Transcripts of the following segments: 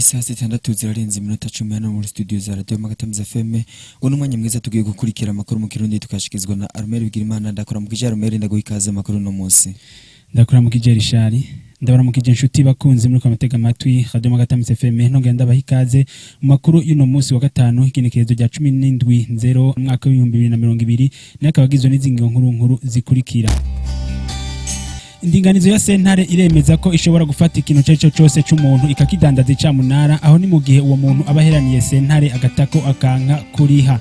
Isaha 6 zirarenze iminota 10 hano muri studio za Radio Magatamiza FM. Uno mwanya mwiza tugiye gukurikira amakuru mu Kirundi, tukashikizwa na Armel Bigirimana. Ndakora mu kije Armel, ndaguha ikaze amakuru no munsi. Ndakuramukije Rishari, ndabaramukije inshuti bakunzi muri kwamatega amatwi Radio Magatamiza FM, ntongera ndabaha ikaze mu makuru y'uno munsi wa gatanu, igenekerezo rya 17/0 umwaka w'2020, nayo akaba agizwe n'izi ngingo nkuru nkuru zikurikira. Indinganizo ya sentare iremeza ko ishobora gufata ikintu icyo ari cyo cyose cy'umuntu ikakidandaza icamunara, aho ni mu gihe uwo muntu aba aheraniye sentare agatako akanka kuriha.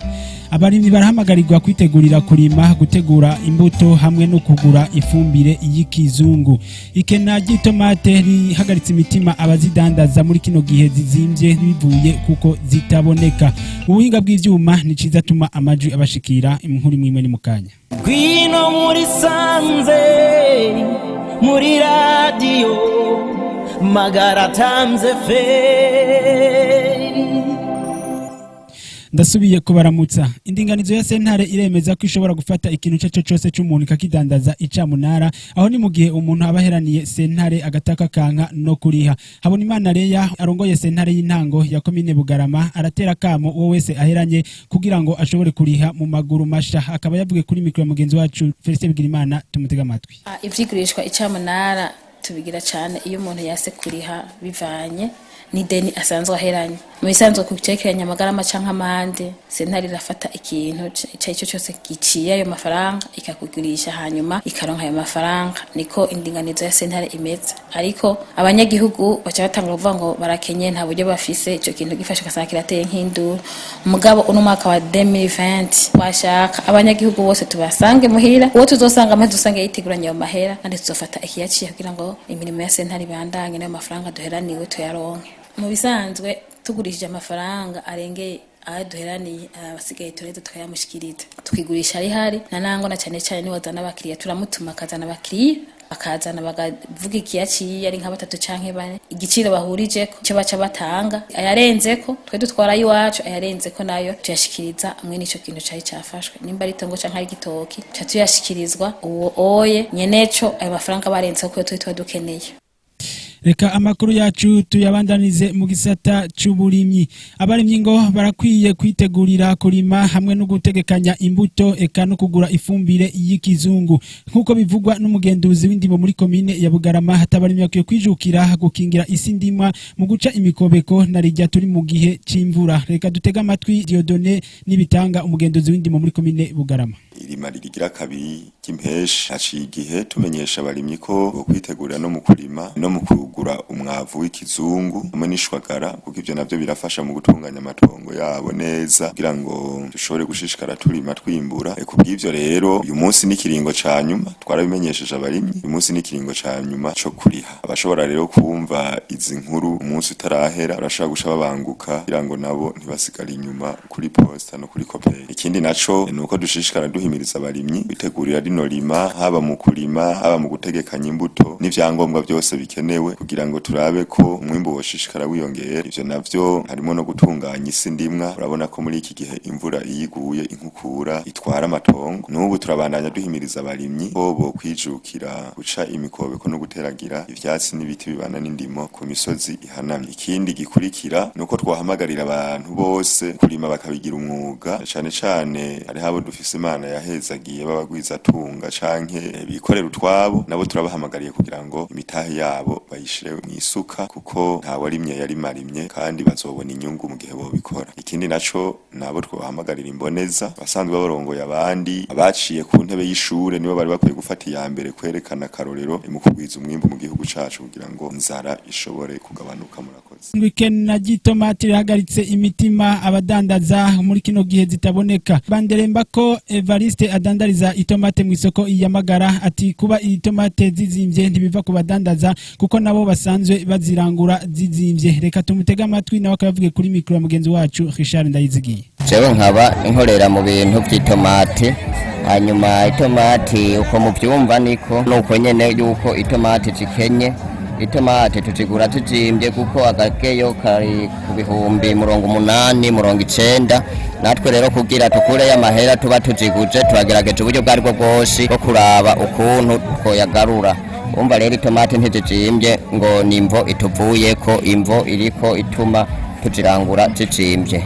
Abarimyi barahamagarirwa kwitegurira kurima, gutegura imbuto hamwe no kugura ifumbire y'ikizungu. Ikena ry'itomate rihagaritse imitima abazidandaza muri kino gihe zizimvye bivuye kuko zitaboneka. Mu buhinga bw'ivyuma ni ciza tuma amajwi abashikira. Inkuru imwe ni mukanya. Ngwino muri sanze muri radiyo Magara Times FM. Ndasubiye kubaramutsa. Indinganizo ya sentare iremeza ko ishobora gufata ikintu icyo cyose cy'umuntu ikakidandaza icamunara, aho ni mu gihe umuntu aba aheraniye sentare agataka kanka no kuriha. Habonimana Leya arongoye sentare y'intango ya komine Bugarama aratera kamo uwo wese aheranye kugira ngo ashobore kuriha mu maguru masha. Akaba yavuye kuri mikoro ya mugenzi wacu Felicien Bigirimana, tumutega amatwi. Ivyigurishwa icamunara tubigira cane iyo umuntu yase kuriha bivanye n'ideni asanzwe aheranye. Mu bisanzwe, ku cerekeranye amagarama canke amande, sentare irafata ikintu ico ari cyo cyose giciye ayo mafaranga ikakugurisha, hanyuma ikaronka ayo mafaranga. Niko indinganizo ya sentare imeze. Ariko abanyagihugu baca batangura kuvuga ngo barakenye, nta buryo bafise. Ico kintu gifashe ugasanga kirateye nk'induru. Mugabo uno mwaka wa 2020 twashaka abanyagihugu bose tubasange muhira. Uwo tuzosanga amaze dusange yiteguranye ayo mahera, kandi tuzofata ikiyaciye kugira ngo imirimo ya sentare ibandanye, n'ayo mafaranga duheraniwe tuyaronke. Mu bisanzwe, tugurishije amafaranga arengeye ayo duheraniye, abasigaye tureze tukayamushikiriza, tukigurisha ari hari na nango. Na cane cane niwazana abakiriya, turamutuma akazana abakiriya, bakazana bakavuga ikiyaciye, ari nka batatu canke bane, igiciro bahurijeko ico baca batanga. Ayarenzeko twe dutwara iwacu, ayarenzeko nayo tuyashikiriza hamwe n'ico kintu cari cafashwe, nimba ari itongo canke ari igitoki, ca tuyashikirizwa uwo oye nyeneco, ayo mafaranga barenzeko kuyo twe tuba dukeneye. Reka amakuru yacu tuyabandanize mu gisata c'uburimyi. Abarimyi ngo barakwiye kwitegurira kurima hamwe no gutegekanya imbuto, eka no kugura ifumbire y'ikizungu, nk'uko bivugwa n'umugenduzi w'indimo muri komine ya Bugarama. Hatabarimyi bakwiye kwijukira gukingira isi ndimwa mu guca imikobeko, na rijya turi mu gihe c'imvura. Reka dutege amatwi Dieudonné Nibitanga, umugenduzi w'indimo muri komine Bugarama. Irima rigira kabiri ry'impeshi, haciye igihe tumenyesha abarimyi ko bo kwitegurira no mu kurima no mu kugura umwavu w'ikizungu hamwe n'ishwagara, kuko ivyo navyo birafasha mu gutunganya amatongo yabo neza kugira ngo dushobore gushishikara turima twimbura. Kubw'ivyo rero, uyu munsi n'ikiringo ca nyuma twarabimenyesheje abarimyi, uyu munsi n'ikiringo ca nyuma co kuriha. Abashobora rero kumva izi nkuru umunsi utarahera barashobora guca babanguka kugira ngo nabo ntibasigare inyuma kuri posta no kuri koperi. Ikindi naco ni uko dushishikara duhimiriza abarimyi kwitegurira rino rima, haba mu kurima, haba mu gutegekanya imbuto n'ivyangombwa byose bikenewe kugira ngo turabe ko umwimbu woshishikara wiyongera. Ivyo navyo harimo no gutunganya isi ndimwa. Urabona ko muri iki gihe imvura iyo iguye, inkukura itwara amatongo. N'ubu turabandanya duhimiriza abarimyi ko bo kwijukira guca imikobeko no guteragira ivyatsi n'ibiti bibana n'indimo ku misozi ihanamye. Ikindi gikurikira nuko twahamagarira abantu bose kurima bakabigira umwuga, cane cane hariho abo dufise Imana yahezagiye b'abagwizatunga canke bikorera utwabo. Nabo turabahamagariye kugira ngo imitahe yabo bayishire mw'isuka, kuko nta warimye yarimarimye, kandi bazobona inyungu mu gihe bobikora. Ikindi naco, nabo twabahamagarira imboneza basanzwe barongoye abandi, abaciye ku ntebe y'ishure, nibo bari bakwiye gufata iya mbere kwerekana akarorero mu kugwiza umwimbu mu gihugu cacu kugira ngo inzara ishobore kugabanuka. Murakoze. Ngo ikena ry'itomati rihagaritse imitima abadandaza muri kino gihe zitaboneka. Banderemba ko Evariste adandariza itomate mu isoko iyamagara ati kuba iyi tomate zizimvye ntibiva ku badandaza, kuko nabo basanzwe bazirangura zizimvye. Reka tumutege amatwi, nawe akaba yavugiye kuri mikoro ya mugenzi wacu Richard Ndayizigiye. Jewe nkaba nkorera mu bintu by'itomati. Hanyuma itomati uko mubyumva niko nuko nyene yuko itomati zikenye. Itomati tuzigura tuzimbye, kuko agakeyo kari ku 80,000, 90. Natwe rero kugira tukureyo amahera tuba tuziguze, turagerageza uburyo bwo aribwo bwose bwo kuraba ukuntu twoyagarura. Umva rero, itomate ntizizimbye ngo ni imvo ituvuyeko, imvo iriko ituma tuzirangura zizimbye.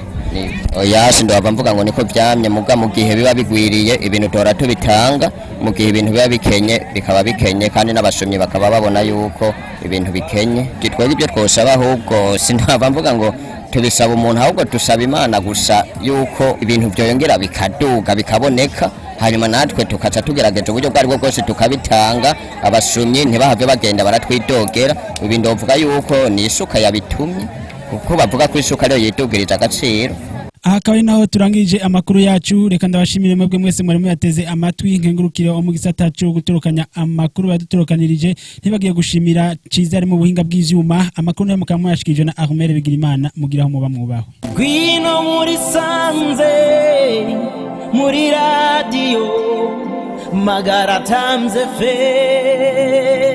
Oya, sindava mvuga ngo niko vyamye, muga mu gihe biba bigwiriye ibintu tora tubitanga, mu gihe ibintu biba bikenye bikaba bikenye, kandi n'abasomyi bakaba babona yuko ibintu bikenye. Twebwe ibyo twosaba, ahubwo sindava mvuga ngo tubisaba umuntu, ahubwo dusaba Imana gusa yuko ibintu vyoyongera bikaduga, bikaboneka, hanyuma natwe tukaca tugerageza uburyo bwo aribwo bwose tukabitanga, abasumyi ntibahave bagenda baratwidogera. Ibi ndovuga yuko ni isuka yabitumye, kuko bavuga ko isuka ariyo yidugiriza agaciro. Aha akaba ari naho turangije amakuru yacu. Reka ndabashimire mwebwe mwese mwari muyateze amatwi, nkengurukire wo mu gisata cyo gutorokanya amakuru baduturokanirije, ntibagiye gushimira Ciza ari mu buhinga bw'ivyuma. Amakuru nayo mukaba muyashikirije na Armel Bigirimana. Mugiraho muba mwubaho. Ngwino muri sanze, muri radiyo Magara Times FM.